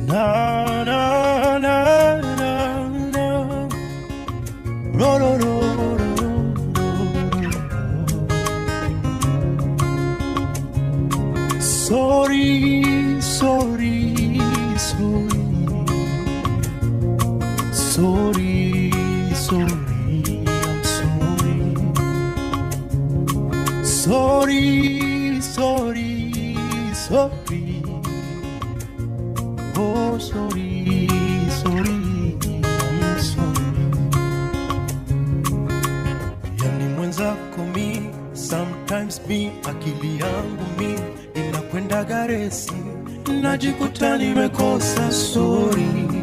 Na, na, na, na, na. Ro, ro, ro, ro, ro, ro. Sorry, sorry, sorry. Sorry, sorry, I'm sorry. Sorry, sorry, sorry. Oh, sorry, sorry, I'm sorry. Yani mwenzako mi, sometimes mi, akili yangu mi, inakwenda garesi, najikuta nimekosa sorry.